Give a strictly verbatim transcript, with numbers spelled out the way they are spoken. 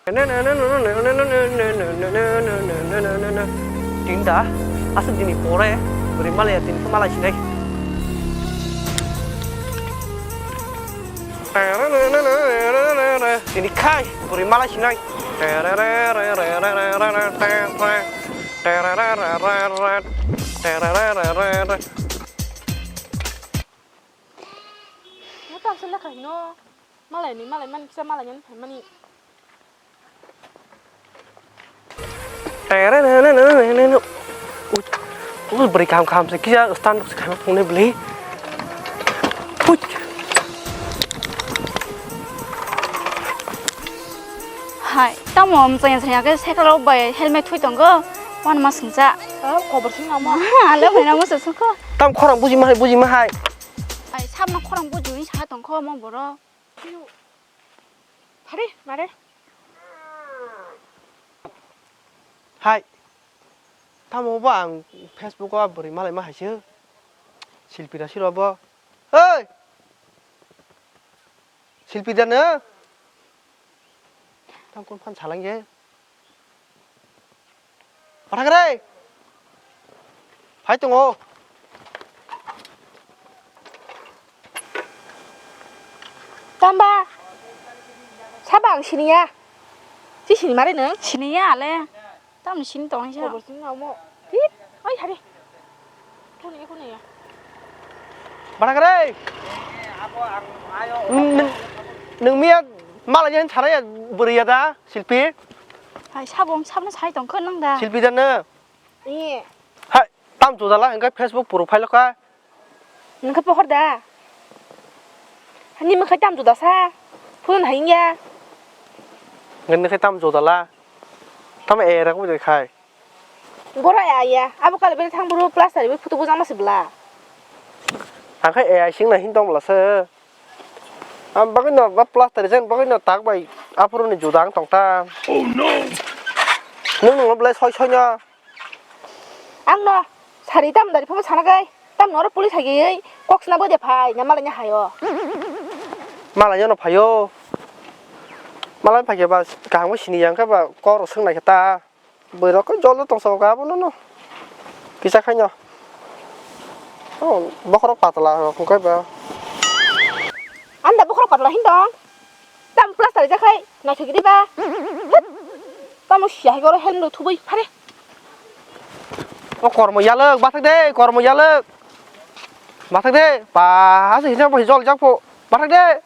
Tinta, aswk dini pore bwrwi malaya tini khe malai sinai. Tini khai bwrwi malai sinai. Mo tang se lekha hino. Malai ni, malai mani kisa malai ni phaimani. Ui, ui, bwrwi kaham kaham se kisa stand se khaima phungnai bwlwi. Ui. Hai, tamo amchai amchai ya khe cycle rok bai helmet thui tongo. Wan ma singcha. Ah, khobor sing namo. Ale bhai namo se sukho. Tam khorang buji ma hai, buji ma hai. Ai, samno khorang buji ni sa tongkho mo borok. Phari, mare. Hai. Tamo bo ang Facebook o bwrwi malai ma hai se. Silpi ra siro bo. Hei! Silpi da no? Tang kun phan salang ye. Pathak re. Phai tongo. Tamba. Saba ang siniya. Si sini mare nang? Siniya ale. Tamni sini tong sa. Khobor sini namo. Tit. Oi hari. Kuni kuni ya. Pathak re. Nung, nung miya malai jan sarai ya bwrwi ya da. Silpi? Hai, sabong, sabno sai tongkho nang da. Silpi da no? Ee. Hai, tam jodala hingke Facebook profile kha. Nang khe pohor da. Hani makhai tam juda sa. Phone hai ya. Nang khe tam jodala. Tam era ko khai. Boro ya ya. Abo kali bele thang boro plaster ibo photo bujang ma se bla. Ang khe A I sing na hin tong bla se. Ang bagwi no ba plaster jen bagwi no tak bai aphuru ni juda ang tong ta. Oh no. Nung nung belai soi soi no. Ang no sari tam dari phano sana gai. Tam no oro police hai gai kok sna bo de phai na malai ni hayo. Malai no phayo. Malai phai ba kaham sini yang khe ba kok rok swng nai khe ta. Bwrwi rok khe jol tong sokha abono no. Kisa khaino. Oh, bokhorok patla rok hwnkhe ba. Anda bokhorok patla hin dong. Tam plaster jakhai naithok gidi ba. Tamo siya hai goro helm rok thubui phare. O kormo yalwk bathak de, kormo yalwk. Bathak de, ba hase hinsa bo jol jak pho. Bathak de.